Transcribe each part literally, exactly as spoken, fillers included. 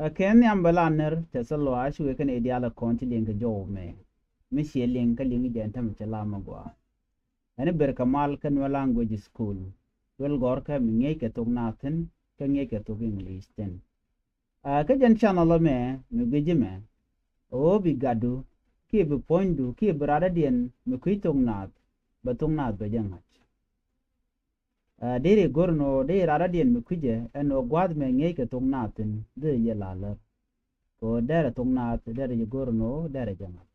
Ɛ kɛ nhiam bɛ la ner tɛ thil luaac wëë kɛn i̱ diaal ɛ kɔn ci liŋ kɛ jɔw mɛ. Mi ciɛ liŋ kä liŋ jɛ ɛn tämɛ cɛ lam agua. Ɛn i̱ ber kɛ mal kä Nuer Language School. Wel gɔ̱rkä mi ŋi̱eec kɛ thok naath thi̱n kä ŋi̱eec kɛ thok English thi̱n. Ɛ kä jɛn channel ɛmɛ mi gui̱c jimɛ, ɣöö bi gatdu kiɛ bi puɔ̱nydu kiɛ bi radädiɛn mi kui̱c thok naath, bɛ thok naath bɛ jɛ ŋa̱c. Ɛ deri go̱r ɛn ɣöö deri radädiɛn mi kui̱cɛ ɛn ɣöö gua̱a̱th mɛ ŋi̱eec kɛ thok naath thi̱n deri jɛ la lär. Kɛ ɣöö derɛ thok naath derɛ jɛ go̱r ɛn ɣöö derɛ jɛ ŋa̱c.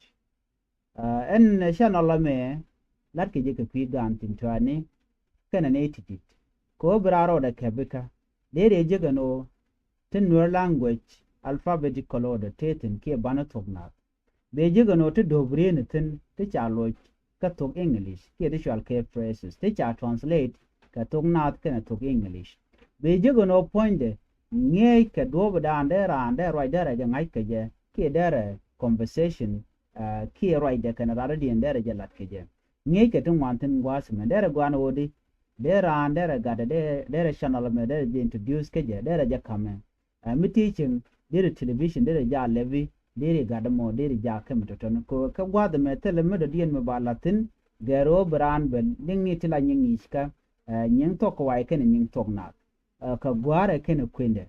Ɛ ɛn channel ɛmɛ la̱tkɛ jɛ kɛ kui̱ gaan tin tɔatni kɛnɛ ni ti̱ti̱t. Kɛ ɣöö bi raar rɔɔdɛ kɛpikä deri jɛ jek ɛn ɣöö ti Nuer language alphabetical order tëë thi̱n kiɛ banɛ thok naath. Bɛ jek ɛn ɣöö ti do̱p rieen thi̱n ti ca loc kä thok English kiɛ ti cual kɛ phrases ti ca translate kɛ thok naath kɛnɛ thok English. Bɛ jek ɛn ɣöö puɔ̱nydɛ ŋi̱eec kɛ duɔ̱ɔ̱pdan dee raan dee ruac derɛ jɛ ŋa̱c kɛ jɛ kiɛ derɛ conversation, ɛ kiɛ ruacdɛ kɛnɛ radädiɛn derɛ jɛ lat kɛ jɛ. Ŋi̱eec kɛ ti ŋuan thi̱n gua̱a̱th mɛ derɛ gua̱a̱n ɣöödi dee raan derɛ gatdɛ dee derɛ channel mɛ derɛ jɛ introduce kä jɛ derɛ jɛ ka̱mɛ. Ɛ mi ti cieŋ deri television deri jaa lɛpi deri gat ɛmɔ deri jaa kɛmɛ tɔ̱tɔ̱ni kɛ ɣöö kɛ gua̱a̱th ɛmɛ thilɛ mi dɔ̱diɛn mi ba la̱th thi̱n. Gɛr ɣöö bi raan bɛ liŋ ni ti la nyiŋ ŋi̱i̱ckä, ɛ nyiŋ thok kɛ wac kɛnɛ nyiŋ thok naath. Ɛ kɛ gua̱a̱rɛ kɛnɛ kuendɛ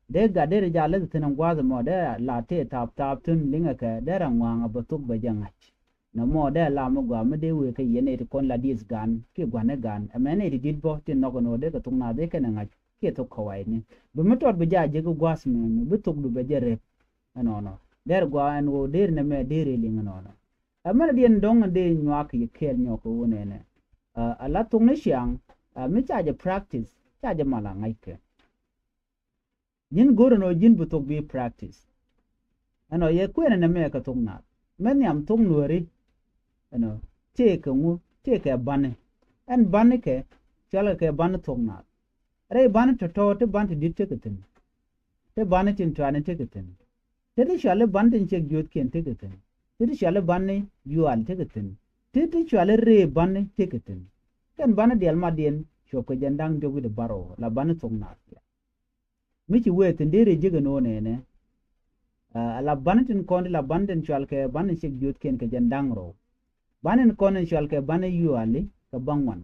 dee gat deri jaa la̱th thi̱n ɛn gua̱a̱th ɛmɔ dee la tëë thaap thaap thi̱n liŋɛ kɛ derɛ ŋua̱a̱ŋ ɛ bɛ thok bɛ jɛ ŋa̱c. Nɔmɔ dee lam mi gɔaa mi dee wëë kä yɛn nɛy ti kɔn la dieth gan kiɛ gua̱n ni gan ɛmɛ nɛy ti di̱t bä tin nhɔk ɛn ɣöö dee kɛ thok naath dee kɛnɛ ŋa̱c kiɛ thok kɛ wac ni. Bi mi tɔt bi jaa jek i̱ gua̱a̱th mɛmɛ bi thokdu bɛ jɛ rep. Ɛnɔnɔ der gua̱a̱ ɛn ɣöö der nɛmɛ der ɛ liŋ ɛnɔnɔ. Ɛmɛnɛ diɛn dɔ̱ŋ ɛn dee nyuak kɛ yɛ kɛɛl nyɔk kɛ ɣöö nɛnɛ, ɛ ala thok ni ciaŋ, ɛ mi ca jɛ practice ca jɛ mal a ŋa̱ckɛ. Ji̱n go̱rɛ nɔ ji̱n bi thok bi practice. Ɛnɔ yɛ kuënɛ nɛmɛ kɛ thok naath mɛ nhiam thok nuääri. Ɛnɔ tëëkɛ ŋu tëëkɛ bani. Ɛn bani kɛ cualkɛ kɛ bani thok naath. Rɛy bani tɔ̱tɔ̱ ti bani ti di̱t tekɛ thi̱n. Ti bani tin tuani tekɛ thi̱n. Ti ti cuali bani tin ciek jiöthkiɛn tekɛ thi̱n. Ti ti cuali bani yual tekɛ thi̱n. Ti ti cuali rëë bani tekɛ thi̱n. Kɛn bani diɛl madiɛn cuɔpkɛ jɛn da̱ŋ diɔ̱k wi̱cdɛ bärɔw la bani thok naath. Mi ci wee thi̱n deri jek ɛn ɣöö nɛnɛ, ɛ ala bani tin kɔn ti la bani tin cual kɛ bani ciek jiöthkiɛn kɛ jɛn da̱ŋ rɛw. Bani tin kɔn tin cual kɛ bani yuali kɛ bäŋuan.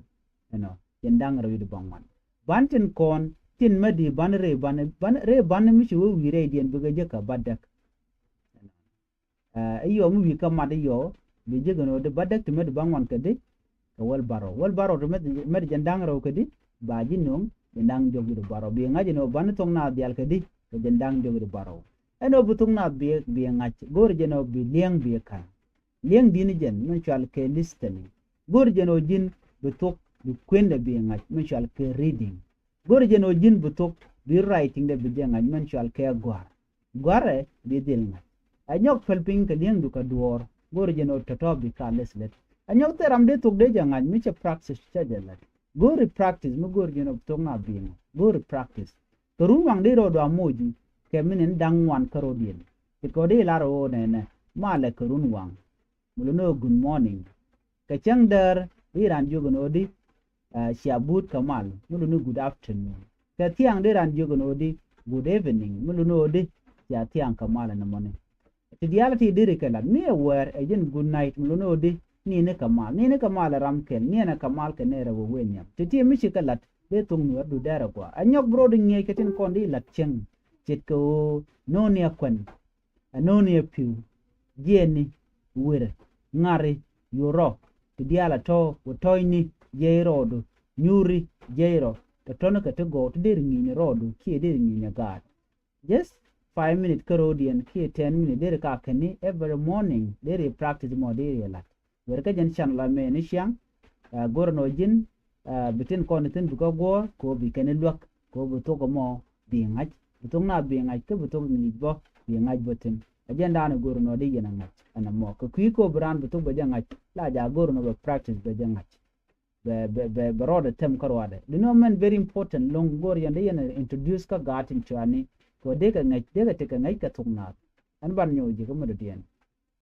Ɛnɔ jɛn da̱ŋ rɛw wi̱cdɛ bäŋuan. Bani tin kɔn tin mädi bani rëë bani bani rëë bani mi ci wee wi̱i̱ rɛydiɛn bikɛ jek kɛ bädäk. Ɛ iyɔ mi wi̱i̱ kä mat iyɔ bi jek ɛn ɣöö di bädäk ti mädi bäŋuan kɛ di kɛ wäl bärɔw wäl bärɔw ti mädi jɛn da̱ŋ rɛw kɛ di ba ji̱ nöŋ jɛn da̱ŋ diɔ̱k wi̱cdɛ bärɔw bi ŋa̱c ɛn ɣöö bani thok naath diaal kɛ di kɛ jɛn da̱ŋ diɔ̱k wi̱cdɛ bärɔw. Ɛn ɣöö bi thok naath bi bi ŋa̱c go̱o̱r jɛn ɣöö bi liɛŋ bi ka̱n. Liɛŋ di̱n jɛn min cual kɛ listening. Go̱o̱r jɛn ɣöö ji̱n bi thok bi kuendɛ bi ŋa̱c min cual kɛ reading. Go̱o̱r jɛn ɣöö ji̱n bi thok bi writing dɛ bi jɛ ŋa̱c min cual kɛ gua̱r. Gua̱rɛ bi dhil ŋa̱c. Ɛ nyɔk päl piny kɛ li̱eŋdu kɛ duɔ̱ɔ̱r go̱o̱r jɛn ɣöö tɔ̱tɔ̱ bi ka leth leth. Ɛ nyɔk thil ram dee thok dee jɛ ŋa̱c mi cɛ practice cɛ jɛ lät. Go̱o̱ri practice mi go̱o̱r jɛn ɣöö thok na bi ŋa̱c go̱o̱ri practice. Kɛ run waŋ dee rɔɔdu amoci kɛ mi ni da̱ŋ ŋuan kärɔ̱diɛn. Ce̱tkɛ ɣöö dee lar ɣöö nɛnɛ malɛ kɛ run waŋ. Mi luni ɣöö good morning. Kɛ cäŋ däär i̱ raan jiök ɛn ɣöö di cia buut kɛ mal mi luni good afternoon. Kɛ thiaŋ di raan jiök ɛn ɣöö di good evening mi luni ɣöö di cia thiaŋ kɛ mal ɛn ɛmɔni. Ti diaal ti deri kɛ lat mi ɛ wäär ɛ jɛn good night mi luni ɣöö di ni̱ni kɛ mal ni̱ni kɛ mal ɛ ram kɛl niɛnɛ kɛ mal kɛ nɛɛrɛ wä wee nhiam ti ti mi ci kɛ lat. Dee thok nuäärdu dɛɛr ɛ gɔaa ɛ nyɔk bi rɔɔdu ŋi̱eec kɛ tin kɔn di lat cäŋ. Ce̱tkɛ ɣöö no̱o̱ni ɛ kuɛn. Ɛ no̱o̱ni ɛ pi̱w jiɛɛni. Wirɛ ŋa̱ri yurɔ ti diaal ɛ tɔ̱ wä tɔ̱ɔ̱cni jiɛc rɔɔdu nyuuri jiɛc rɔ. Tɔ̱tɔ̱ni kɛ ti gɔw ti deri ŋi̱i̱ni rɔɔdu kiɛ deri ŋi̱i̱ni gaat. Just five minute kärɔ̱diɛn kiɛ ten minute deri ka kɛni every morning deri practice mɔ deri ɛ lat. Wër kä jɛn can la mɛ ni ciaŋ. Ɛ go̱r nɔ ji̱n ɛ bi tin kɔn ni thi̱n bi kä guɔ̱ɔ̱r kɛ ɣöö bi kɛn i̱ luäk kɛ ɣöö bi thok ɛmɔ bi ŋa̱c bi thok na bi ŋa̱c kä bi thok ŋi̱i̱c bä bi ŋa̱c bä thi̱n. Ɛ jɛn daanɛ go̱r nɔ di yɛn ɛ ŋa̱c ɛn ɛmɔ kɛ kui̱ kɛ ɣöö bi raan bi thok bɛ jɛ ŋa̱c la jaak go̱r nɔ bɛ practice bɛ jɛ ŋa̱c. Bɛ bɛ bɛ bɛ rɔɔdɛ thɛm kä ruaadɛ di nɔ mɛn very important lo̱ŋ go̱r yɛn di yɛn ɛ introduce kä gaat tin cuani. Kɛ ɣöö dee kɛ ŋäc dee kɛ tekɛ ŋäc kɛ thok naath. Ɛn ban nyɔk ji̱ kä mi dɔ̱diɛn.